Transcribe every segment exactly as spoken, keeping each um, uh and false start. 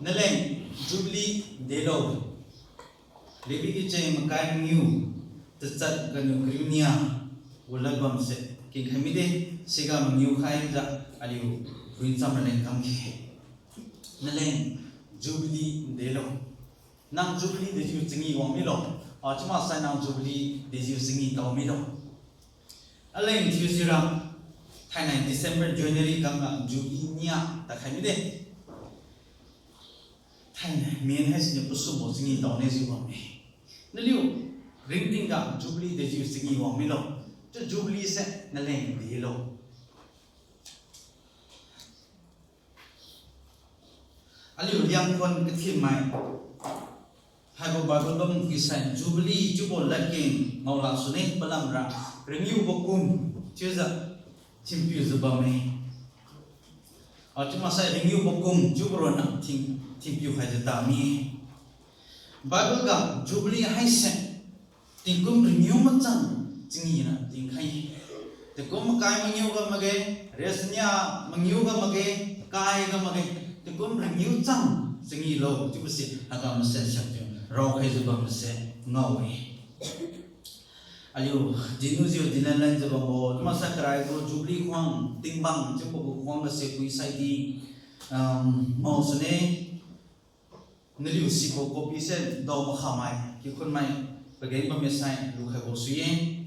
Naleng Jubilee delo. Levi kicheng makai mangiu, tachat ganiu kariu nia, gu ladbamse kingkhai mide, siga mangiu khaijiu aliu phuicham raleng kamkhe. Naleng Jubilee delo. Nang Jubilee dejiu changi wang milo. Ah, chiumaksai nang Jubilee dejiu changi tao milo. Aleng thiu sira, thainai December, January kangga Jubilee nia takhai mide. Thainai men haisiniu pasumbo changi tao ne jiu bamme. Naliu ringtingga Jubilee dejiu changi wang milo. Chiu Jubilee se naleng delo. Aliu Liangkhon kathinmai haibo Bible bam kisai Jubilee chiubo ladkeng ngaola sune palamra, ringiubo kum chiujiu thinpiujiu bamme. Ah, chiumaksai ringiubo kum chiubo ronna thin, thinpiu khaijiu tami-e. Bible ga Jubilee haise tingkum ringiu machang changina dinkhai. Tingkum makai mangiuga makge, rasinia mangiuga makge, kaiga makge, tingkum ringiu chang changilo chiubose haiga masen siakjiu raokhaijiu bamse ngao-e. Aliu dinujiu dinlan lanjiu bambo chiumaksai karaibo Jubilee khuang, tingbang chiubo gu khuang gase phuisai di, um, mao sune. Naliu sibo copy se dao makhamai, kikhunmai, pageng bamme sai lukhaibo sui-e.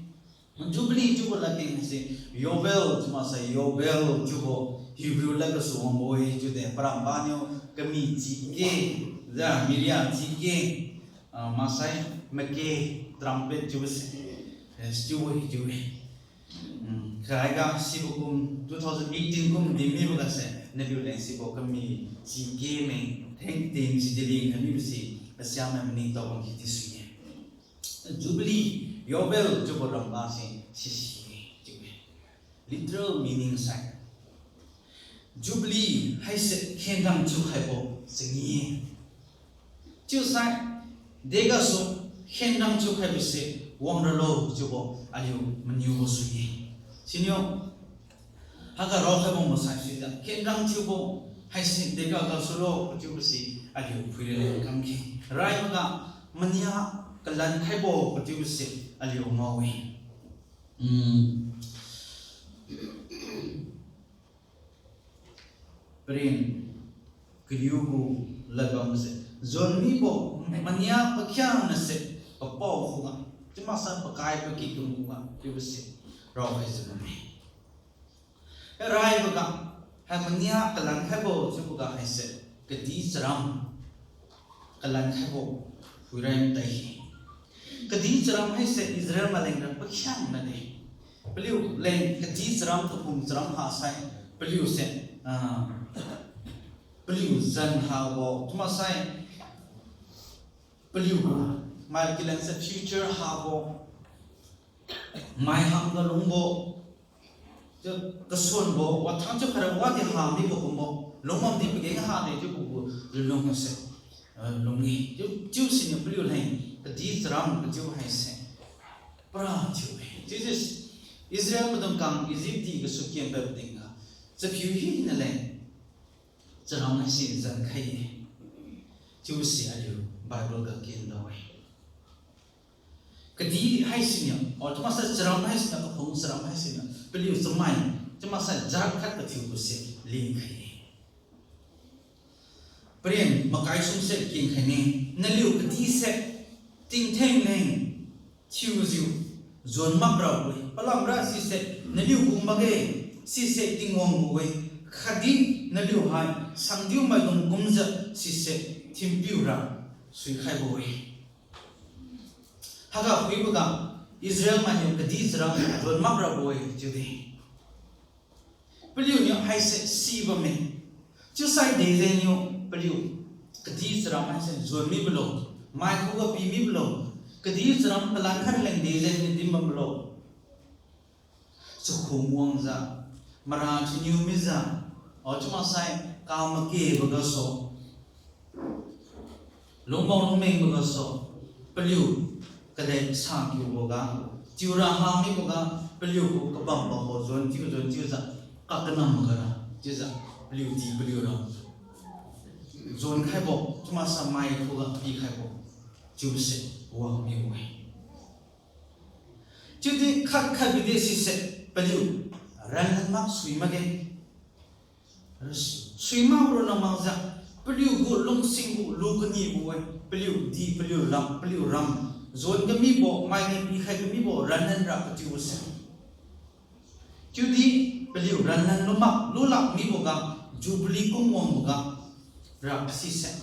Jubilee chiubo ladkeng haise Yobel chiumaksai Yobel chiubo Hebrew lad gasu wangbo-e chiude paramba niu kami chike, ja miria chike, ah, maksai make, trumpet chiubose, eh, chiubo-e chiu-e. Hmm, kaiga sibo kum two thousand eighteen kum din mibo gase naliu leng sibo kami chike me, thengting si dili kami si, asiamai maningtao bam kidi sui-e. Jubilee, Yobel chiubo rambase sisi-e chiu-e. Literal meaning sai Jubilee haise khenrang thiukhaibo changi-e. Chiusai, degasu khenrang thiukhaibose wangralo chiubo aliu maniubo sui-e. Siniu, haiga raokhaibo masai suijiu khenrang thiubo haise dega gasulo chiubose aliu phuira leng kamkhe. Raiboga mania kalan khaibo chiubose aliu ngao-e. Hmm. Paren kariu gu ladbamse, juan mibo mania pakhiangnase papao khuga, chiumaksai pakai pakikung khuga chiubose raokhaijiu bamme. Raiboga, hai mania kalan khaibo chiuboga haise, kadih charam kalan khaibo phuirai matai-e. Kadih charam haise Israel malengra pakhiangna de. Paliu leng kadih charam, kapum charam hasai, paliuse, ah, paliu zan habo chiumaksai, paliu gu mai kilanse future habo, mai hamga lungbo, chiu kasuanbo wathang chiu khaira wadi ha mibo kumbo, lungbamdi pageng hade chiubo gu lunlungse, ah, lung-e. Chiu, chiu siniu paliu leng kadih charam kachiu haise para thiu-e. Chiujiu Israel maidung kang Egypt di gasu kenpadbo tingga, chaphiu hina leng charam haise zan khai-e. Chiubose aliu Bible ga kendao-e. Kadih haisiniu, or chiumaksai charam haisiniu, kapum charam haisiniu paliu chamai, chiumaksai jat khat kathiubose lingkhai-e. Paren makai sumse kengkhaine, naliu kadihse tingtheng leng thiujiu juan makrabo-e. Palamra sise naliu gu makge, sise Tingwang gu-e, khatdi naliu hai sangdiu maidung kumjiu sise thinpiura suikhaibo-e. Haiga phuiboga Israel mainiu kadih charam juan makrabo-e chiude. Paliuniu haise sibamme. Chiusai dejengniu paliu kadih charam haise juan mibolo, mai khuga pi mibolo, kadih charam kalan khat leng dejengniu dinbamlo. Chakhum wangjiu, mara chiniu mijiu, o chiumaksai ka makebo gasu, lungmao lungmengbo gasu, paliu kadai sakiuboga, tiura ha miboga, paliu gu kabam bambo juan thiu juan thiujiu, kakanam magara chiujiu, paliu di paliu ra jonkhaibo, chamaksai mai khuga pikhaibo, chiubose wang mibo-e. Chiudi khat khat bidi sise paliu ranlan mak sui makge. Sui mak ronna makjiu, paliugu lungsinggu lu kanibo-e, paliudi paliu lam, paliu ram, jon kamibo, mainiu pikhai kamibo ranlan ra katiubose. Chiudi paliu ranlan lumak, lulak miboga, Jubilee kum wangboga, ra sise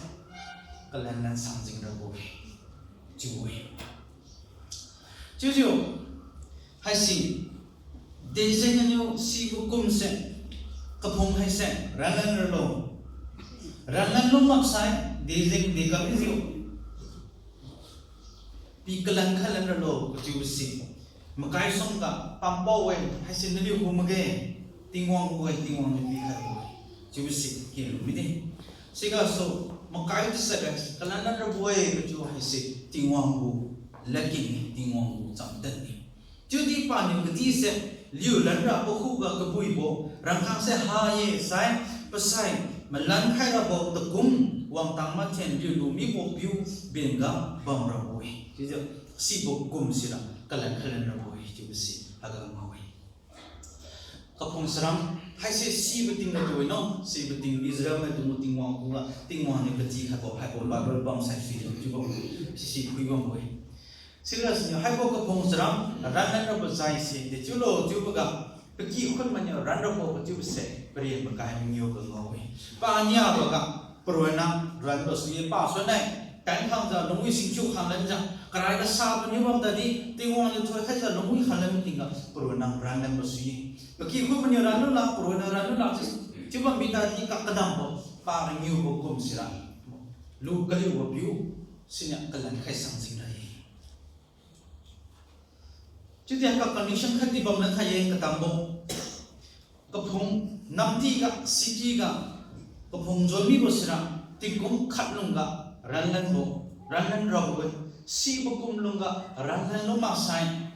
kalanlan sangjing rabo-e, chiu-e. Chiujiu, haise, dejeng aniu sibo kumse, kaphung haise ranlan ralo, ranlan lumaksai, dejeng dekam mijiu pi kalan khailan ralo kachiubose, makai sumga pampao-e, haise naliu gu makge, Tingwang gu-e, Tingwang niu pikhaibo-e, chiubose kilu mide. Sigasu makai tasat ga kalanlan rabo-e kachiu haise Tingwang gu ladkeng-e, Tingwang gu chamtan-e. Chiudi paniu kadise liulan ra pakhuga kabuibo rangkangse ha-e sai, pasai malan khai rabo takum wangtang mathen liulu mibo piu benga bamrabo-e. Chiujiu sibo kum sira kalan khailan rabo-e chiubose haiga ngao-e. Kaphung charam, haise sibo tingga tu-e no, sibo ting Israel maidung Tingwang khuga, Tingwang niu katikhaibo, haibo Bible bamsai suijiu chiubo, sisi phuibambo-e. Sigasu niu haibo kaphung charam ranlan rabo jaise dechiulo chiuboga, pakikhun mainiu ran rabo kachiubose paren makai mangiu ga ngao-e. Paniaboga, paronna ranbo sui-e, pasunnai, tankhangjiu lungwi singkhiu khanglanjiu, karai kasabo niu bam tadi, Tingwang niu thoikhaijiu lungwi khanglan tingga paronna ranlanbo sui-e. Pakikhun mainiu ranlula, paronna ranlula, chiu, chiubam bitadi kakadambo, parangiubo kum sira, lu kaliubo piu, siniu kalan khai sangjing ra-e. Chiudi ka condition khatdi bamlan khai-e katambo. Kaphung namdi ga, city ga, kaphung jonmibo sira, tingkum khat lungga ranlanbo, ranlan rabo-e, sibo kum lungga ranlan lu maksai,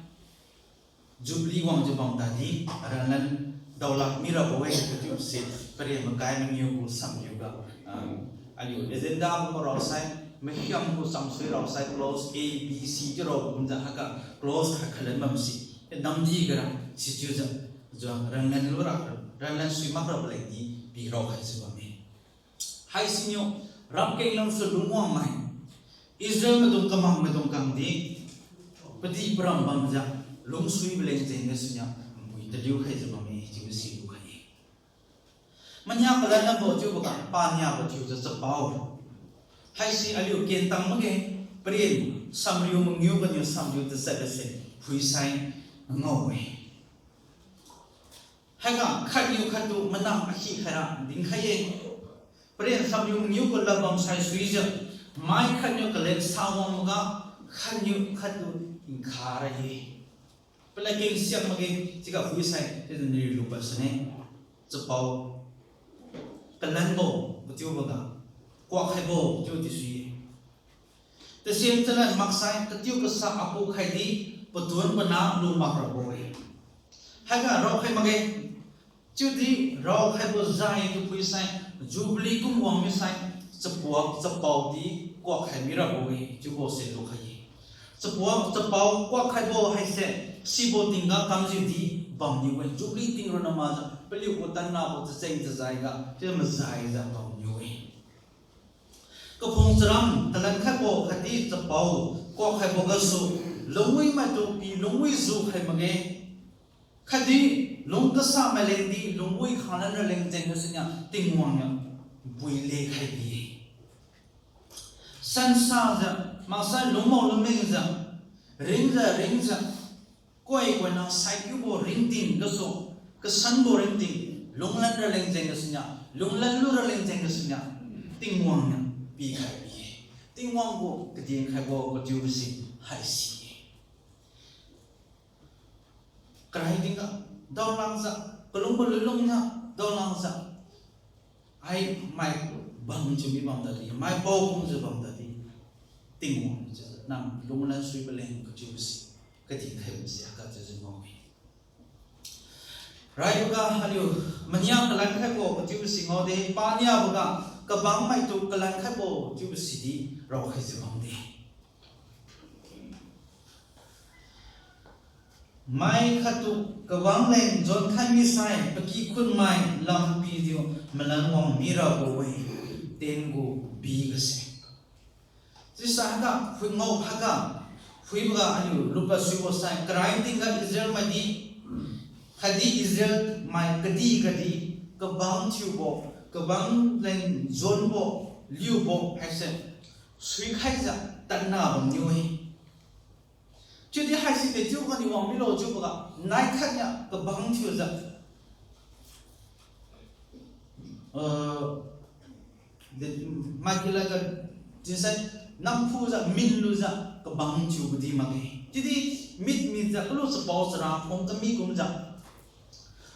Jubilee wangjiu bam tadi, ranlan daolak mirabo-e kachiubose, paren makai mangiu gu samniuga, ah, aliu agenda gu marao sai, mahiam gu chamsui rao sai, clause A, B, C chiu rao kumjiu haiga clause khat khatlan bamse, namdi gara sichiujiu, jiu ranlan lura, ranlan sui mak rabo lengdi pirao khaijiu bamme. Haisiniu, ramkeng lamsu lungwangmai, Israel maidung kamang maidung kangdi, padih param bamjiu, lungsuibo leng jeng gasuniu, npui taliu khaijiu bamme chiubo si lukhai-e. Mania palan lambo chiuboga paniabo thiujiu chapao. Haise aliu kentang makge, paren samriu mangiu ganiu samriu tachat gase phuisai ngao-e. Haiga khatniu khattu manang akhi khaira dinkhai-e. Paren samriu mangiu gu ladbam saisuijiu, mai khatniu kalen sawang maga, khatniu khattu nkha ra-e. Paladkeng siak makge, chiga phuisai chiujiu nrilu pasune. Chapao, kalanbo kachiuboga, kuak khaibo chiudi sui-e. Tasian chalan maksai katiu kasa apu khaidi, patuan pana lu mak rabo-e. Haiga raokhai makge, chiudi raokhaibo jai tu phuisai, Jubilee kum wang misai, chapuak chapaodi kuak khai mirabo-e chiubose lukhai-e. Chapuak chapao kuak khaibo haise, sibo tingga kamjiudi bamniu-e, Jubilee ting ronna makjiu paliugu tanrabo tacheng-tajaiga chiu majaijiu bamniu-e. Kaphung charam talan khatbo khatdi chapao kuak khaibo gasu, lungwi maitu pi lungwi jukhai makge. Khatdi lung kasamai lengdi lungwi khanglan raleng jeng gasuniu Tingwang niu npui lekhai bi-e. Sansajiu, maksai lungmao lungmengjiu, ringjiu ringjiu, koi koina saikiubo ringting gasu, kasanbo ringting, lunglan raleng jeng gasuniu, lunglan lu raleng jeng gasuniu, Tingwang niu pikhai bi-e. Tingwang gu kadinkhaibo kachiubo si haisi-e. Karai tingga, daolangjiu, kalungbo lunlungjiu, daolangjiu, ai mai bang chiu mi bam tadi, mai pao kumjiu bam tadi, Tingwang niu chiujiu nang lunglan sui paleng kachiubo si, kadinkhaibo si haiga chiujiu ngao-e. Raiboga aliu Mania kalan khaibo chiubo si ngaode, paniaboga kabang maitu kalan khaibo chiubo sidi raokhaijiu bamde. Mai khattu kabang leng jonkhai misai pakikhun mai lampijiu malan wang mirabo-e, ten gu B gase. Chiusai haiga phui ngao haiga, phuiboga aliu lupad suibo sai karai tingga Israel maidi, khatdi Israel mai kadih gadi kabang thiubo, kabang leng jonbo, liubo haise suikhaijiu tadna bamniu-e. Chiudi haisi de chiubo ganiu wang milo chiuboga, naikhat nia kabang thiujiu, ah, de, maikilaga, chiusai, namphujiu minlujiu kabang thiubo di makge. Chiudi mit mijiu kalu chapao chara phung kami kumjiu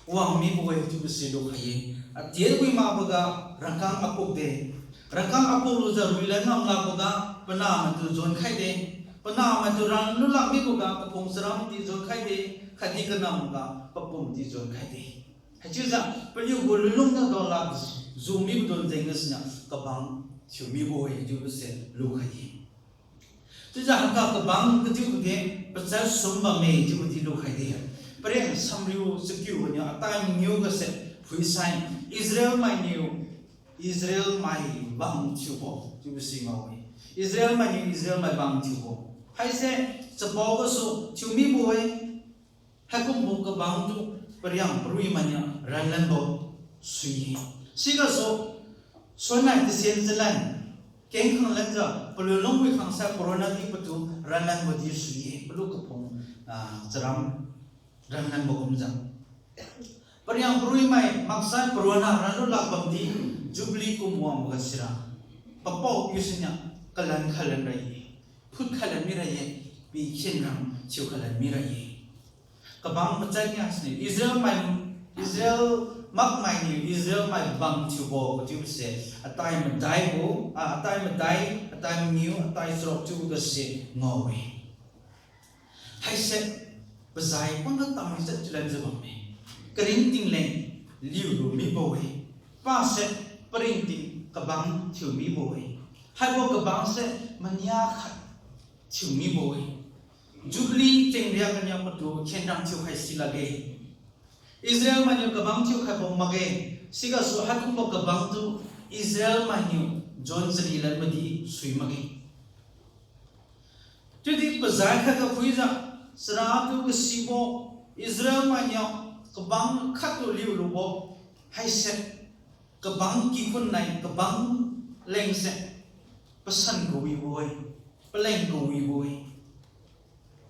wang mibo-e chiubo si lukhai-e. Atienwi makboga rangkang apuk de. Rangkang apuk lujiu ruilan ngam lakboga panamaitu jonkhaide. Panamaitu ran lulak miboga paphung charamdi jonkhaide. Khatdi kanamga papumdi jonkhaide. Haichiujiu paliugu lunlung na daolak ju mibo don jengga siniu kabang thiu mibo-e chiubo se lukhai-e. Chiujiu haiga kabang kadiubo de pachal sum bamme chiubo di lukhai de. Paren samriu chakiu ganiu atai mangiu gase phuisai, Israel mainiu Israel mai bang thiubo chiubo si ngao-e. Israel mainiu Israel mai bang thiubo haise chapao gasu thiu mibo-e. Haikumbo kabangtu pariang parui mainiu ranlanbo sui-e. Sigasu sunnai tasian chalan, kengkhang lanjiu paliu lungwi khangsai paronna di patu ranlanbo di sui-e. Palu kaphung, ah, charam ranlanbo kumjiu pariang parui mai maksai paronna ranlu lak bamdi Jubilee kum wangboga sira papao piu siniu kalan khailan ra-e, phut khailan mira-e, pikhen ram thiu khailan mira-e. Kabang pachat nia siniu Israel mai, Israel makmainiu Israel mai bang thiubo kachiubo se atai madaibo, ah, atai madai, atai mangiu, atai charuk chiubo gase ngao-e. Haise pazai pangga tammi jat chiulanjiu bamme. Karingting leng liulu mibo-e. Pase paringting kabang thiu mibo-e. Haibo kabang se mania khat thiu mibo-e. Jubilee chengriak kania patu khenrang thiukhai si lakge. Israel mainiu kabang thiukhaibo makge. Sigasu haikumbo kabangtu Israel mainiu jon chari lanmadi sui makge. Chiudi pazai khatga phuijiu, chara tu kasibo Israel mainiu kabang khattu liulubo haise kabang kikhun nai kabang lengse pasan kawibo-e, paleng kawibo-e.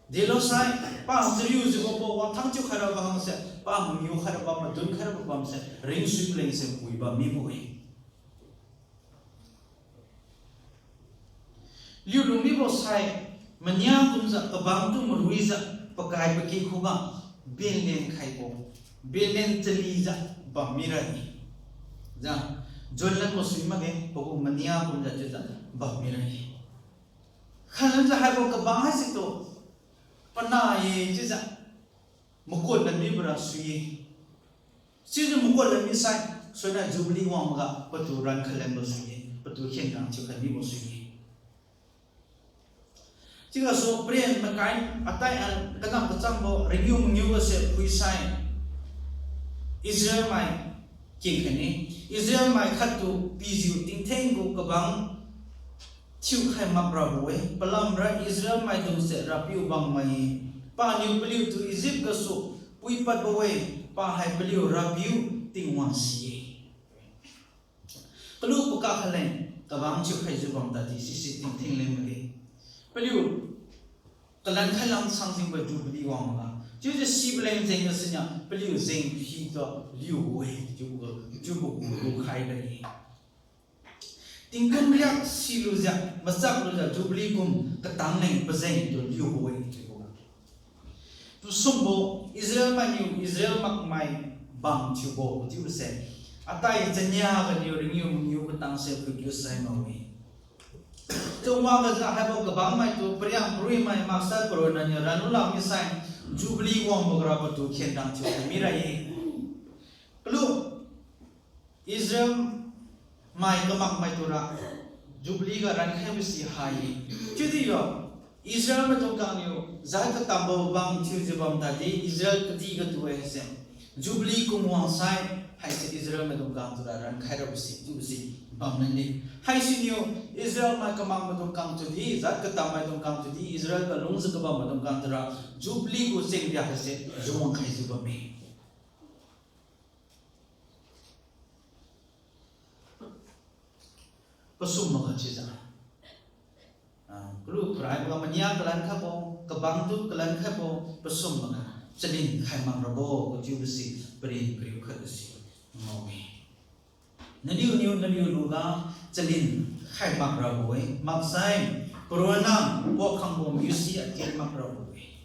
Delosai pa chariujiu bambo wangthang thiukhai rabo hangse, pa mangiu khai rabo, madun khai rabo bamse ringsui palengse pui bam mibo-e. Liulu mibo sai, mania kumjiu kabangtu maruijiu pakai paki khuga benlen khaibo, benlen chalijiu bam mira-e. Jiu, jonlanbo sui makge, pagu mania kumjiu chiujiu bam mira-e. Khalanjiu haibo kabang haisitu pana-e chiujiu makot lan mibora sui-e. Sijiu makot lan misai, suina Jubilee wangboga patu ran khalanbo sui-e, patu khenrang thiukhai mibo sui-e. Chiugasu paren makai atai a kanam kachangbo ringiu mangiu gase phuisai, Israel mai kengkhaine, Israel mai khattu pijiu tingtheng gu kabang thiukhai makrabo-e, palamra Israel maidungse Rapiu bangmai-e. Paniu paliutu Egypt gasu puipadbo-e, pa hai paliu Rapiu Tingwang si-e. Kalu pakak khaleng kabang thiukhaijiu bam tadi sise tingtheng leng makge. Paliu kalan khailam sangjingbo Jubilee wangboga chiujiu sibo leng jengga siniu paliu jeng phitu liubo-e chiubo, chiubo gu lukhai ra-e. Tingkum riak silujiu, machaklujiu Jubilee kum katang leng pajengtu liubo-e chiubo-e. Pasumbo, Israel mainiu Israel makmai bang thiubo chiubose, atai chania ganiu ringiu mangiu katangse phuikiu sai ngao-e. Chawang gajiu haibo kabang maitu pariang parui mai maksai paronna niu ranlu lak misai, Jubilee wangbo gara patu khenrang thiukhai mira-e. Kalu, Israel mai kamakmai tura Jubilee ga rankhaibo si hai-e. Chiudi yo, Israel maidung kangniu jat katambo bam thiujiu bam tadi Israel kadih gatu-e haise. Jubilee kum wangsai haise Israel maidung kang tura rankhai rabo si chiubo si bam lane. Haisiniu Israel mai kamakmai dung kang tudi, jat katam maidung kang tudi, Israel ga lungjiu kabam maidung kang tura Jubilee gu chengria haise juang khaijiu bamme. Pasum maga chiujiu, ah, kalu karaiboga mania kalan khaibo, kabang tu kalan khaibo, pasum maga chalin khai mak rabo kachiubo si paren kariu khat si ngao-e. Naliuniu naliu luga chalin khai mak rabo-e, maksai paronna kuak khangbo miusi atin mak rabo-e.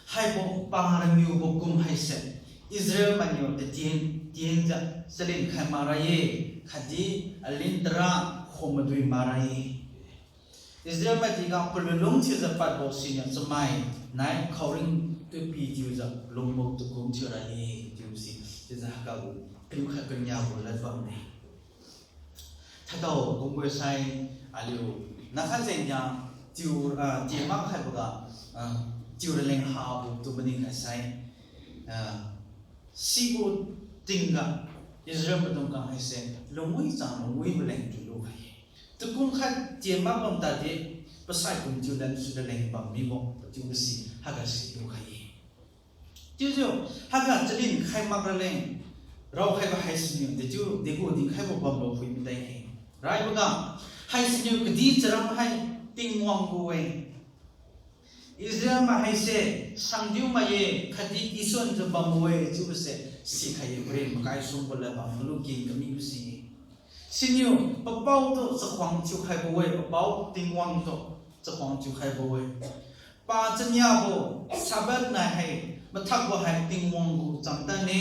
Haibo paramiubo kum haise Israel mainiu tatien tienjiu chalin khai mak ra-e, khatdi alin tara khum madui mak ra-e. Israel maidung ga palunlung thiujiu padbo siniu chamai nai khaoring tu pi tiujiu lungbo tukum thiura-e, chiubo si chiujiu haiga gu kariu khat kariu nia gu lad bamme. Thaidao kumbo sai aliu nakha jengniu tiu, ah, tien mak khaiboga, ah, tiu raleng habo tu maning khai sai, ah, sibo tingga Israel maidung kang haise lungwi chang lungwibo leng tu lukhai-e. Tukum khat tien mak bam tadi pasai kum tiu lan su raleng bam mibo chiubo si haiga si lukhai-e. Chiujiu haiga chalin khai mak raleng raokhaibo haisiniu dechiu degu dinkhaibo bamlo phui madai-e. Raiboga haisiniu kadih charam hai Tingwang gu-e. Israel mai haise sangdiu mai-e khatdi kisuanjiu bambo-e chiubo se sikhai-e, paren makai sumbo lad bam kalu kin kamibo si-e. Siniu papao tu chakhuang thiukhaibo-e, papao Tingwang tu chakhuang thiukhaibo-e. Pa chaniabo Sabbath nai hai mathakbo hai Tingwang gu chamtan-e.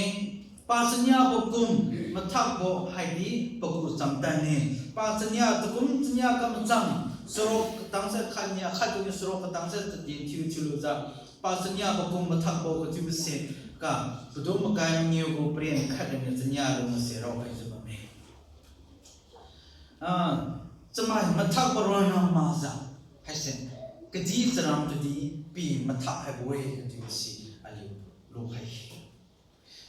Pa chaniabo kum mathakbo haidi pagu chamtan-e. Pa chania takum chania kamachang, charuk katangse khatnia khatniu charuk katangse tadin thiu thiulujiu, pa chaniabo kum mathakbo kachiubo se ga, padum makai mangiu gu paren khat raniu chania lungse raokhaijiu bamme. Ah, chamai mathakbo ronna makjiu haise kadih charam tudi pi mathak khaibo-e kachiubo si aliu lukhai-e.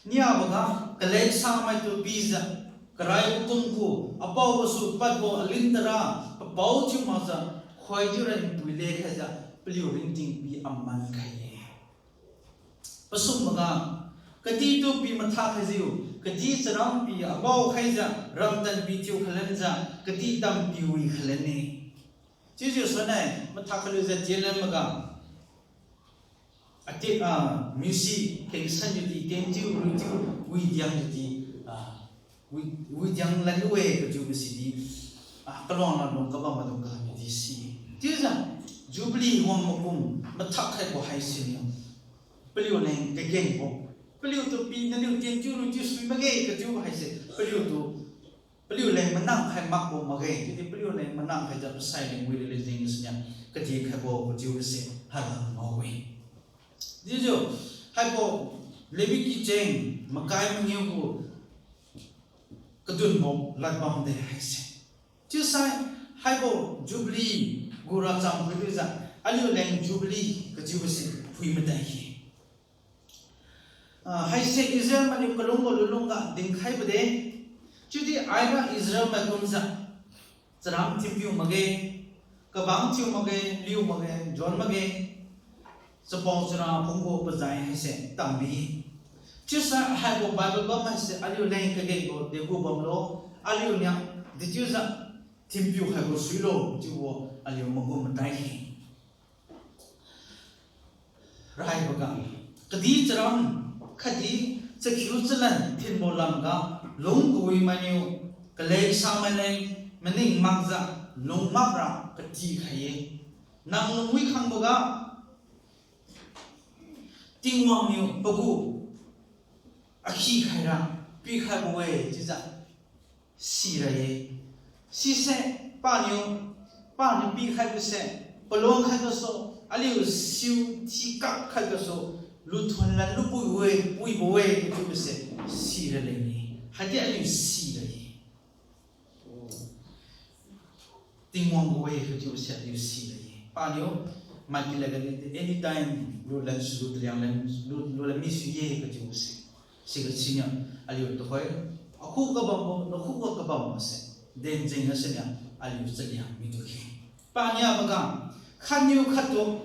Niaboga kaleksamaitu pijiu karaibo kum gu apao gasu padbo alin tara papao thiu makjiu khoidiu ranpui lekhaijiu paliu ringting pi aman khai-e. Pasum maga, kadihtu pi mathak khaijiu, kadih charam pi apao khaijiu ramtan pi thiu khalanjiu, kadih tam pi wi khalan-e. Chiujiu sunnai mathak khalujiu tienlan maga, ati, ah, miusi kengsan judi, tentiu, ruitiu, widiang judi, ah, wi, widiang lanlu-e kachiubo sidi, ah, kaluangna lung kabam maidung kami di si. Chiujiu, Jubilee wang makum mathak khaibo haisiniu paliu leng kagengbo, paliutu pi naliu tentiu ruitiu sui makge kachiubo haise paliutu, paliu leng manang khai makbo makge, chiudi paliu leng manang khaijiu pasai leng wi raleng jeng siniu kadih khaibo kachiubo se haiga ngao-e. Chiujiu, haibo Levi kicheng makai mangiu gu kadunbo lad bamde haise. Chiusai haibo Jubilee gu racham phuilujiu, aliu leng Jubilee kachiubo se phui madai-e. Ah, haise Israel mainiu kalungbo lunlung ga dinkhaibo de. Chiudi aira Israel mai kumjiu charam thinpiu makge, kabang thiu makge, liu makge, jon makge, chapao chara phungbo pazai haise tambi. Chiusai haibo Bible bam haise aliu leng kagengbo degu bamlo, aliuniu dechiujiu thinpiu khaibo suilo chiubo aliu makum madai-e. Raiboga, kadih charam khatdi chakhiu chalan thinbo lamga lung kawimainiu kaleksamai leng maning makjiu lung makra katikhai-e. Nang lungwi khangboga Tingwang niu pagu akhi khaira pikhaibo-e chiujiu sira-e. Sise paniu, paniu pikhaibo se palun khai gasu, aliu siu thikak khai gasu, luthon lan lupui-e, puibo-e kachiubo se sira leng-e. Haidi aliu sira ye. Tingwang gu-e kachiubo se aliu sira ye. Paniu, mai kilaga di anytime lulan su, lu taliang lan, lu, lulan mi su ye kachiubo se. Siga siniu aliu tuhoi, akhuga kabambo, nakhuga kabambo se, denjeng gasuniu aliu chaliang midu khe. Paniaboga, khatniu khattu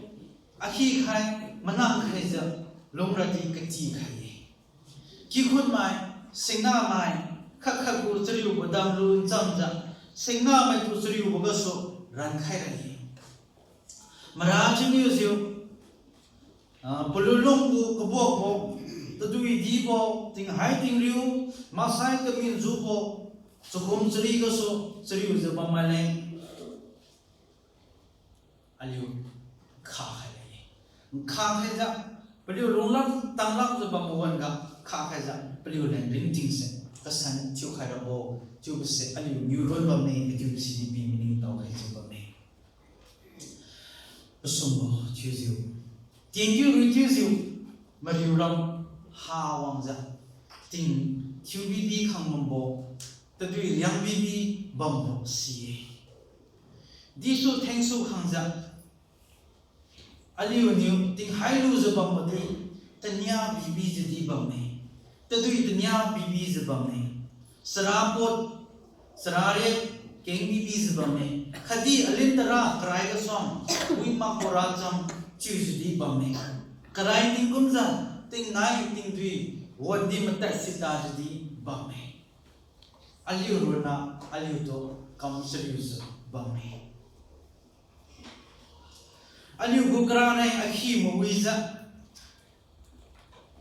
akhi khai, manang khaijiu, lungradi kati khai ye. Kikhun mai, singna mai, khat khat gu chariubo damlu nchamjiu, singna maitu chariubo gasu rankhai ra ye. Mara chiniujiu, ah, palulung gu kabuakbo, tadui dibo, tinghai tingriu, maksai kaminjubo, chahum chari gasu chariujiu bammai leng aliu nkha khai le-e. Nkha khaijiu, paliu lunglak tanglakjiu bambo wan-ga nkha khaijiu, paliu leng ringtingse kasan thiukhai rabo, chiubose aliu niu ron bamme, kachiubo sidi pi maningtao khaijiu bamme. Pasumbo chiujiu, tientiu ruitiujiu, mariu ram ha wangjiu, ting thiubibi khang bambo, tadui liangbibi bambo si-e. Disu thengsu khangjiu, aliuniu tinghai lujiu bambo di, tania bibijiu di bamme. Tadui tania bibijiu bamme. Chara pot, chara riat, keng bibijiu bamme. Khatdi alin tara karai gasuang, wi makbo racham chiujiu di bamme. Karai tingkumjiu, tingnai tingdui, wandi matat sitajiu di bamme. Aliu ronna, aliutu kam chariujiu bamme. Aliu gu karanai akhi mawijiu,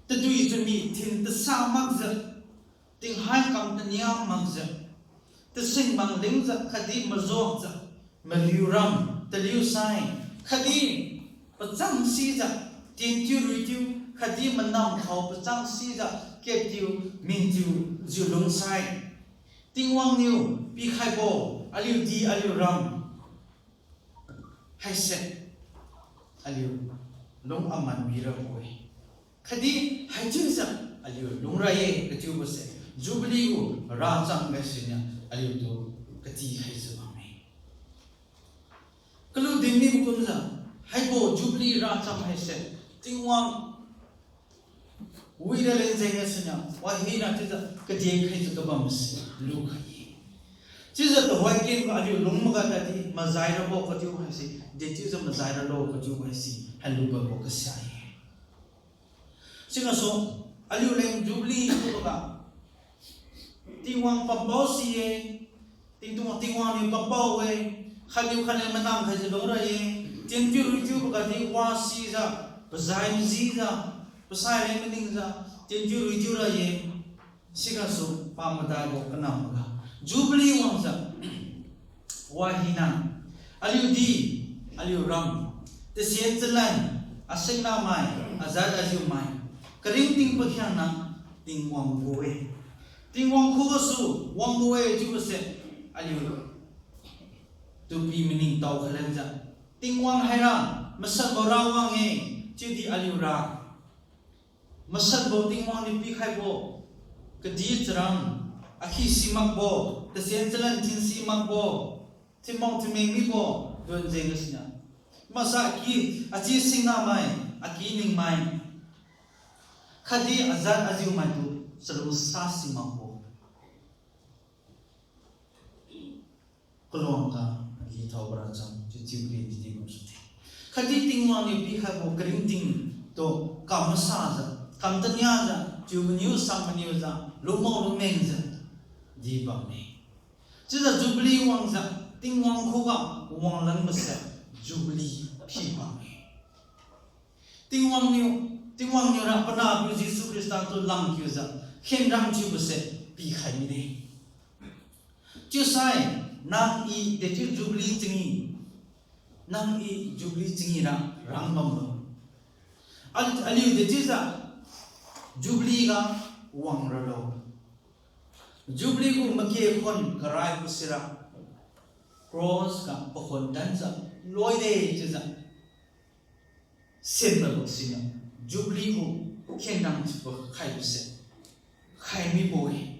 tadui chami thin tasa makjiu, tinghai kam tania makjiu, tasing manglingjiu khatdi majuakjiu, maliu ram taliu sai, khatdi pachang sijiu, tientiu ruitiu, khatdi manam khao pachang sijiu, kaptiu, mintiu, jiu lungsai, Tingwang niu pikhaibo, aliu di aliu ram haise, aliu lung aman mirabo-e. Khatdi haichiujiu aliu lungra ye kachiubose, Jubilee gu racham haisiniu aliutu katikhaijiu bamme. Kalu dinmi kumjiu, haibo Jubilee racham haise, Tingwang wira leng jengga siniu, wahina chiujiu kadin khaijiu kabamse lukhai-e. Chiujiu tuhoi kenbo aliu lung maga tadi, mazai rabo kachiu haise, dechiujiu mazai ralo kachiu haise, hailu bambo kasia-e. Sigasu, aliu leng Jubilee chiuboga, Tingwang pampao si-e, Tingtung, Tingwang niu pampao-e, khatniu khatniu manang khaijiu lungra ye, tientiu ruitiuboga di wasijiu, pazai majijiu, pasai leng maningjiu, tientiu ruitiu ra ye, sigasu pamadaibo kanamboga, Jubilee wangjiu, wahina, aliu di, aliu ram, tasien chalan, asingna mai, ajat ajiu mai, karingting pakhiangna, Tingwang gu-e. Tingwang khugasu wangbo-e chiubose, aliutu pi maningtao khalanjiu, Tingwang haira, masanbo rawang-e, chiudi aliura masanbo Tingwang niu pikhaibo, kadi charam, akhi simakbo, tasien chalan thin simakbo, thinmao thinmeng mibo, don jengga siniu, masa aki, achi singna mai, aki ningmai, khatdi ajat ajiu maitu chalungsa simakbo. Kaluangga agi thaobo racham chiu Jubilee di di bamsune. Khatdi Tingwang niu pikhaibo karingtingtu kam masajiu, kam taniajiu, chiu maniu sang maniujiu, lungmao lungmengjiu di bamme. Chiujiu Jubilee wangjiu, Tingwang khuga wanglanbose Jubilee pi bamme. Tingwang niu, Tingwang niura panahpiu Jesu Khrista tu langkiujiu, khenrang thiubose pikhai mide. Chiusai, nang i dechiu Jubilee chingi, nang i Jubilee chingira rangbamlo. Al-, aliu dechiujiu Jubilee ga wangralo. Jubilee gu make khon karaibo sira, cross ga pakhon danjiu, loide chiujiu senbabo siniu, Jubilee gu khenrang thiubo khaibose khai mibo-e.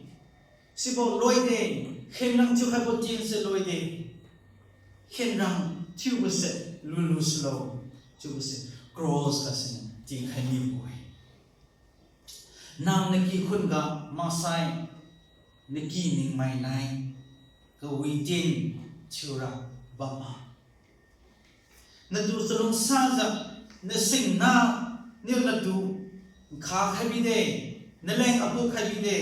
Sibo loide, khenrang thiukhaibo tinse loide. Khenrang thiubose lulu sulo, chiubose cross gase tinkhai mibo-e. Nang nakikhun ga maksai, naki ningmai nai, kawitin thiura bamma. Natu chalungsajiu, nasingna niu natu nkha khai bide, naleng apu khai bide,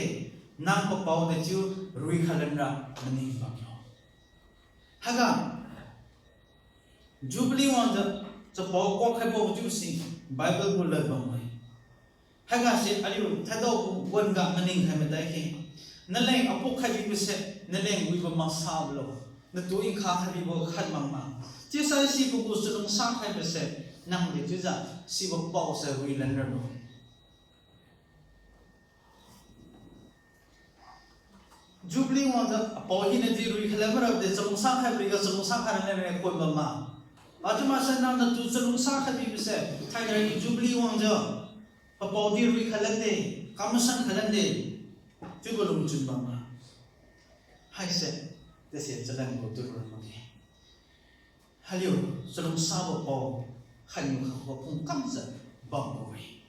nang papao dechiu ruikhai lanra maning bamlo. Haiga, Jubilee wangjiu chapao kuak khaibo chiubo si Bible gu lad bamme. Haiga se aliu thadao gu wan-ga maning khai madai khe. Naleng apu khai bibose, naleng wibo maksabo lo. Natu nkha khai bibo khat makma. Chiusai sibo gu chalungsa khaibose, nang dechiujiu sibo paose rui lanralo. Jubilee wangjiu apao hinadi ruikhai lan marade chalungsa khai biriga chalungsa khai lan ne khoi bamma. Achiu maksai nang natu chalungsa khai bibose, thainai Jubilee wangjiu, papaodi ruikhai lande, kam masan khai lande, chiubo lungchun bamma. Haise, tase chalan gu turu makge. Haliu, chalungsabo pao, khatniu khatbo phungkamjiu bambo-e.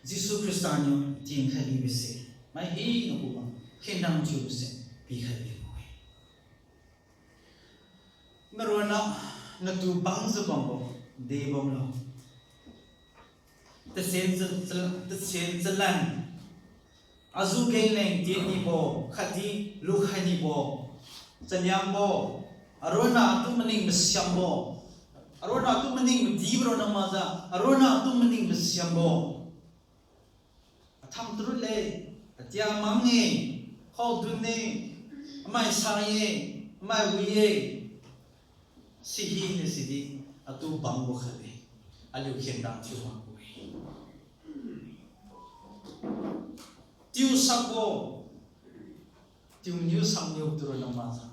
Jesu Khrista niu tinkhai bibose, mai hina khuga, khenrang thiubose pikhai bibo-e. Naronna, natu bangjiu bambo de bamlo. Tasen cha-, cha-, tasen chalan. Azu gengleng tien nibo, khatdi lukhai nibo, chaliangbo, aronna atu maning masiambo, aronna atu maning madibo ronna makjiu, aronna atu maning masiambo. Atham tarut le, atia mang-e, khaodun-e, amai sa-e, amai wi-e. Sihina sidi, atu bangbo khatle, aliu khenrang thiu makbo-e. Tiu sakbo, tiu niu sakniu turu na makjiu.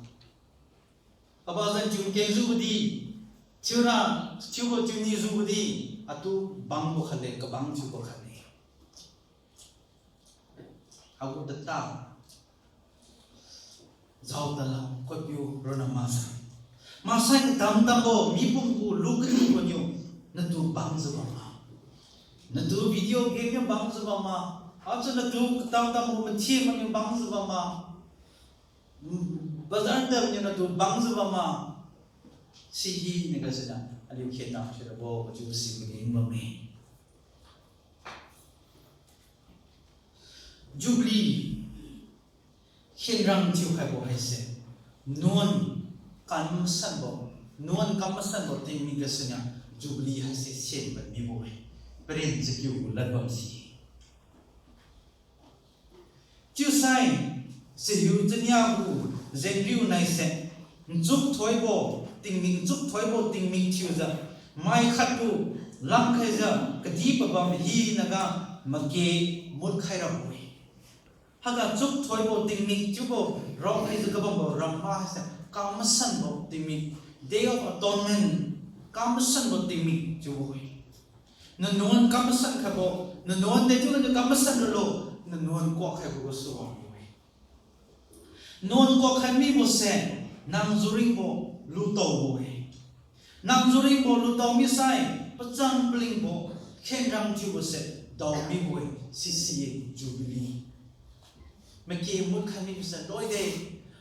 Kabazan tiu kengjiu bodi, thiura, thiubo tiu nijiu bodi, atu bangbo khatle, kabang thiubo khatle. Agu tata, jao tala, koipiu ronna makjiu. Maksai katam-tambo, mipum gu lu kanibo niu, natu bangjiu bamma. Natu video game niu bangjiu bamma. Achiu natu katam-tambo mathiu maniu bangjiu bamma. Bazar tadniu natu bangjiu bamma. Sihina gasiniu, aliu khenrang thiurabo, kachiu si maning bamme. Jubilee, khenrang thiukhaibo haise, nuan kam masanbo, nuan kam masanbo tingmik gasuniu, Jubilee haise sen bam mibo-e, paren chakiu gu ladbam si. Chiusai, chahiu chania gu jengriu naise, nchuk thoibo tingmik, nchuk thoibo tingmik thiujiu, mai khattu lamkhaijiu, kadih pabam hinaga make mutkhai rabo-e. Haiga chuk thoibo tingmik chiubo raokhaijiu kabambo ramma haise kam masanbo tingmik, Day of Atonement, kam masanbo tingmik chiubo-e. Nanuan kam masan khaibo, nanuan dechiu naniu kam masan lulo, nanuan kuak khaibo gasu wangbo-e. Nuan kuak khai mibose, nang juringbo lutaobo-e. Nang juringbo lutao misai, pachang palingbo, khenrang thiubose, dao mibo-e, sisi-e Jubilee. Make mutkhai mibose loide,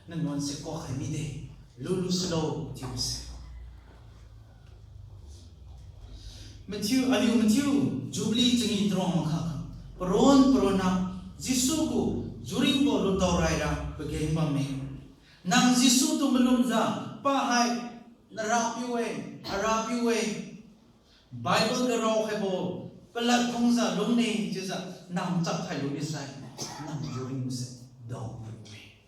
nanuanse kuak khai mide, lulu sulo chiubose. Mathiu, aliu mathiu, Jubilee changi tarong makha, paron paronna, Jesu gu juringbo lutao raira pageng bamme. Nang Jesu tu malumjiu, pahai, narapiu-e, arapiu-e, Bible ga raokhaibo, palad phungjiu lungne chiujiu, nang chap khailu misai, nang juringse dao mibo-e.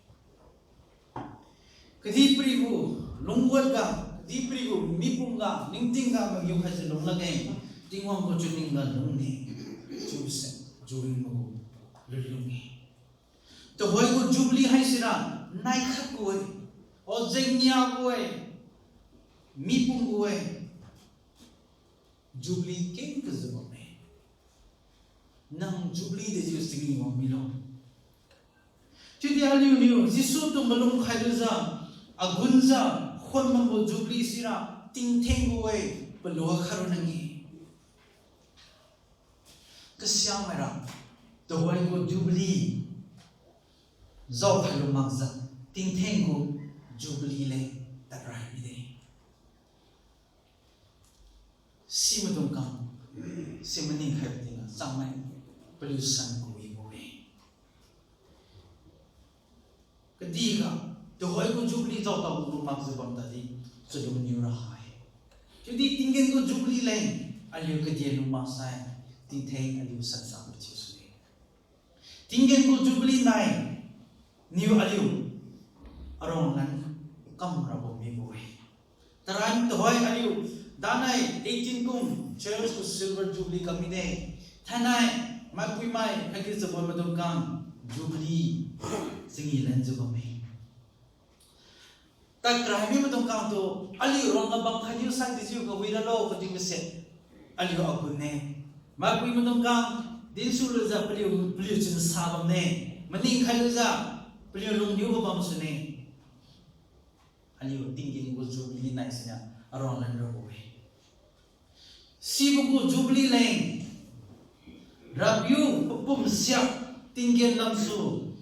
Kadihpiri gu lungwatga, kadihpiri gu mipum ga, ningting ga, mangiu khaijiu lung lakge, Tingwang gu chunning ga lungne, chiubose, juringbo gu lunlung-e. Tuhoi gu Jubilee haisira, naikhat gu-e, o jengnia gu-e, mipum gu-e, Jubilee keng kajiu bamme. Nang Jubilee dejiu changi wang milo. Chiudi aliuniu Jesu tu malum khailujiu, agunjiu, khuan bambo Jubilee sira, tingthengbo-e, palua khaironna nge. Kasiamaira, tuhoi gu Jubilee jaokhailu makjiu, tingtheng gu Jubilee leng tadrai mide. Simaidung khang, si maningkhaibo tingga changmai paliu san kuibo-e. Kadihga, tuhoi gu Jubilee jaotao lu makjiu bam tadi, chalungniu ra ha-e. Chiudi tinggen gu Jubilee leng, aliu kadien lu maksai, tingtheng aliu sansa mathiu sune. Tinggen gu Jubilee nai, niu aliu, aruang lan kam rabo mibo-e. Taran tuhoi aliu, danai eighteen kum, church gu silver jubilee kam mide. Thainai, maipuimai, khatdi chabon maidung khang, Jubilee, changi lanjiu bamme. Tadrai mi maidung khang tu, aliu ruangga bam khatdi sai dijiu kawi ralo khatdi mase, aliu agunne. Maipui maidung khang, dinsu lujiu paliu, paliu chunsa bamne. Maningkhai lujiu, paliu lungniubo bam sune. Aliu tinggen gu Jubilee nai siniu aruang lan rabo-e. Sibo gu Jubilee leng, Rapiu papum siak tinggen lamsu,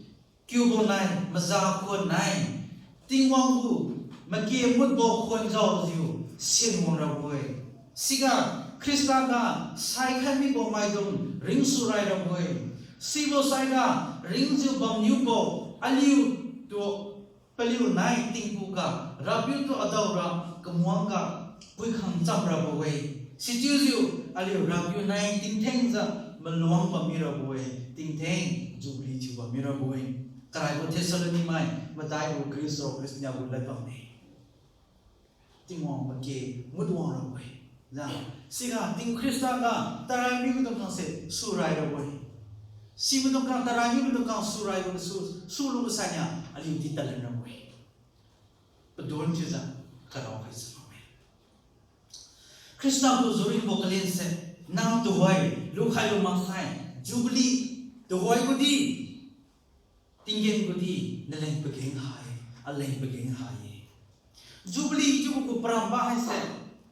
kiubo nai maza khuan nai, Tingwang gu make mutbo khuan jaojiu, sian wang rabo-e. Siga Khrista ga saikhai mibo maidung ringsu rai rabo-e. Sibo saiga ringjiu bamniubo aliutu paliu nai tingkhuga Rapiu tu adaora kamuangga puikhang cham rabo-e. Sichiujiu aliu Rapiu nai tingthengjiu maluang bam mirabo-e, tingtheng Jubilee thiu bam mirabo-e. Karaibo Thessalonimai madaibo Khrista Christian gu ladbamme. Tingwang make mut wang rabo-e. Ja, siga ting Khrista ga tarai mibo maidung khangse surai rabo-e. Sibo maidung khang tarai mibo maidung khang suraibo su, sulubo sainiu aliu di talan rabo-e. Padon chiujiu karao khaijiu bamme. Khrista gu juringbo kalense, nang tuhoi lukhai lu maksai, Jubilee tuhoi gudi, tinggen gudi, naleng pageng ha-e, aleng pageng ha-e. Jubilee chiubo gu paramba haise,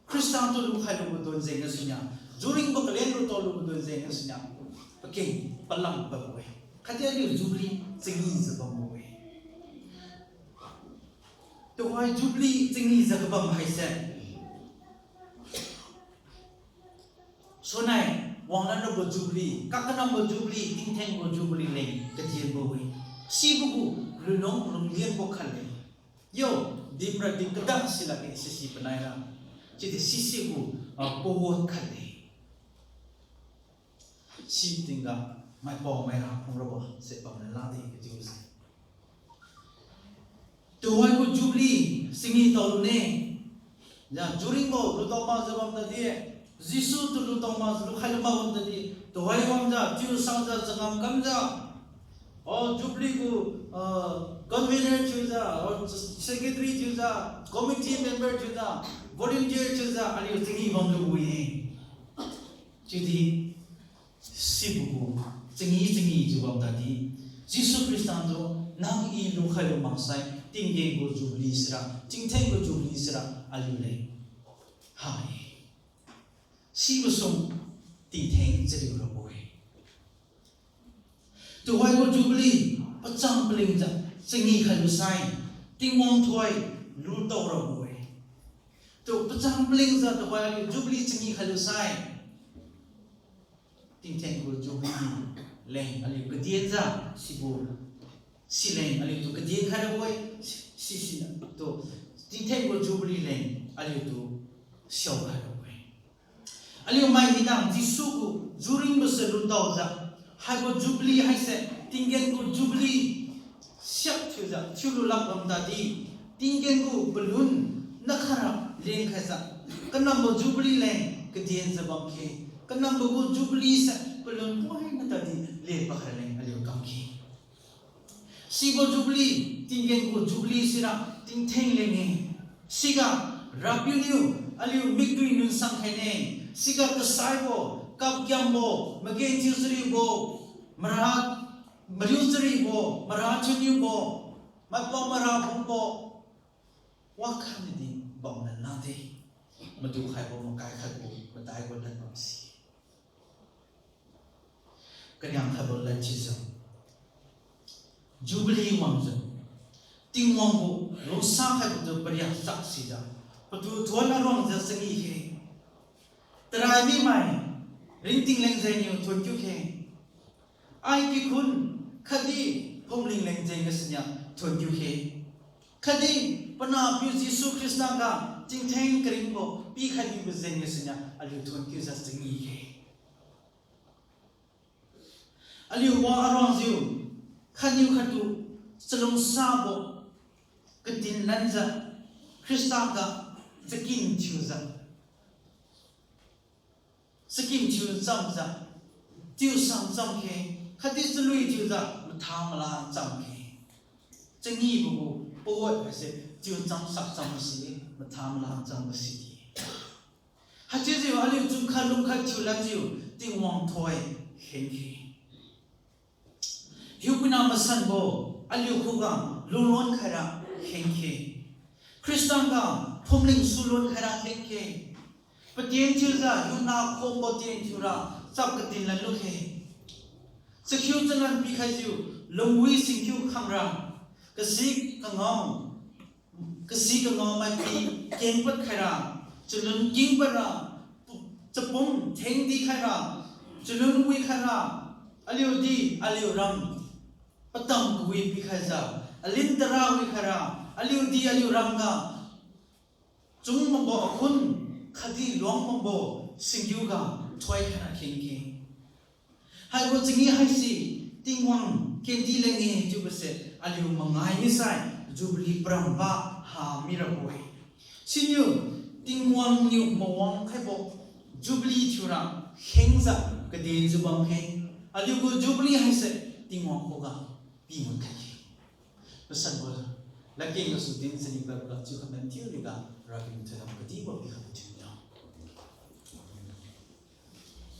Khrista tu lukhai lubo don jeng gasuniu, juringbo kalen luto lubo don jeng gasuniu, pakeng palam bambo-e. Khatdi aliu Jubilee changijiu bambo-e. Tuhoi Jubilee changijiu kabam haise, sunai wanglan rabo Jubilee, kakanambo Jubilee, tingthengbo Jubilee leng kadienbo-e. Sibo gu lunlung lungdienbo khat le. Yo, dimra din kada silakge sisi panaira. Chiudi sisi gu, ah, pawot khat le. Si tingga maipao maira phungrabo se pamna lade kachiuse. Tuhoi gu Jubilee changi taolune. Ja, juringbo lutao makjiu bam tadi, Jesu tu lutao mak lukhai lu mak bam tadi, tuhoi bamjiu chiusangjiu changam kamjiu, o Jubilee gu, ah, convener thiujiu, o secretary thiujiu, committee member thiujiu, volunteer thiujiu aliu changi bam lu wi-e. Chiudi sibo gu changi changi jiu bam tadi, Jesu Khrista tu nang I lukhai lu maksai tinggen gu Jubilee sira, tingtheng gu Jubilee sira aliu leng ha-e. Sibo sum tingtheng chariu rabo-e. Tuhoi gu Jubilee pachang palingjiu changi khailu sai, Tingwang thoi lutao rabo-e. Tu pachang palingjiu tuhoi aliu Jubilee changi khailu sai, tingtheng gu Jubilee leng aliu kadienjiu sibo, sileng aliutu kadien khai rabo-e, si, si, si, tu, tingtheng gu Jubilee leng aliutu siao khai rabo-e. Aliu mai hina Jesu gu juringbose lutaojiu, haibo Jubilee haise, tinggen gu Jubilee siak thiujiu, thiulu lak bam tadi, tinggen gu palun nakhara lengkhaijiu, kanambo Jubilee leng kadienjiu bamkhe, kanambo gu Jubilee se palun poina tadi lepakhai leng aliu kamkhe. Sibo Jubilee, tinggen gu Jubilee sira tingtheng leng-e. Siga Rapiu niu aliu mikdui nunsang khaine. Siga kasaibo, kapkiambo, magenthiu chariubo, mara Mariu charibo, mara chuniubo, maipao mara phungbo, wakhatnadi bamlan lade. Madu khaibo makai khatbo madaibo lad bamsi. Kariang khaibo lad chiujiu, Jubilee wangjiu, Tingwang gu lungsa khaibo tu pariak chak sijiu, patu thuon aruangjiu changi khe. Tarai mimai, ringting lengjengniu thuon kiu khe. Ai kikhun khatdi phumling lengjeng gasuniu thuon kiu khe. Khatdi panahpiu Jesu Khrista ga tingtheng karingbo pikhai mibo jeng gasuniu aliu thuon kiujiu changi khe. Aliu wa aruangjiu, khatniu khattu chalungsabo katin lanjiu, Khrista ga chakin thiujiu, chakin thiu chamjiu, tiusang cham khe, khatdi chalui thiujiu matha mala cham khe. Changibo gu pawat haise chiu cham sak cham si, matha mala chambo si di. Haichiujiu aliu chun khat lung khat thiu lanjiu Tingwang thoi kheng khe. Hiupuina masanbo aliu khuga lungluan khaira kheng khe. Khrista ga phumling suluan khaira kheng khe. Patien thiujiu hiuna khombo tien thiura chap katin lanlu khe. Chakhiu chalan pikhajiu lungwi singkhiu khangra, kasi kangao, kasi kangao maipi kengpad khaira, chalun kingpadra, chapum thengdi khaira, chalun wi khaira, aliudi aliu ram patam kawi pikhaijiu, alin tara wi khaira, aliudi aliu ram ga chung bambo akhun khatdi luang bambo singgiu ga thoi khaira kheng khe. Haibo changi haise Tingwang kendi leng-e chiubose aliu mangai misai Jubilee paramba ha mirabo-e. Siniu Tingwang niu mawang khaibo Jubilee thiura khengjiu kadenjiu bam khe. Aliu gu Jubilee haise Tingwang khuga pimun khai khe. Masanbo ladkeng gasu din sini Bible ga chiu khaman thiu riga Rapiu thoidam kadibo pikhai thiu.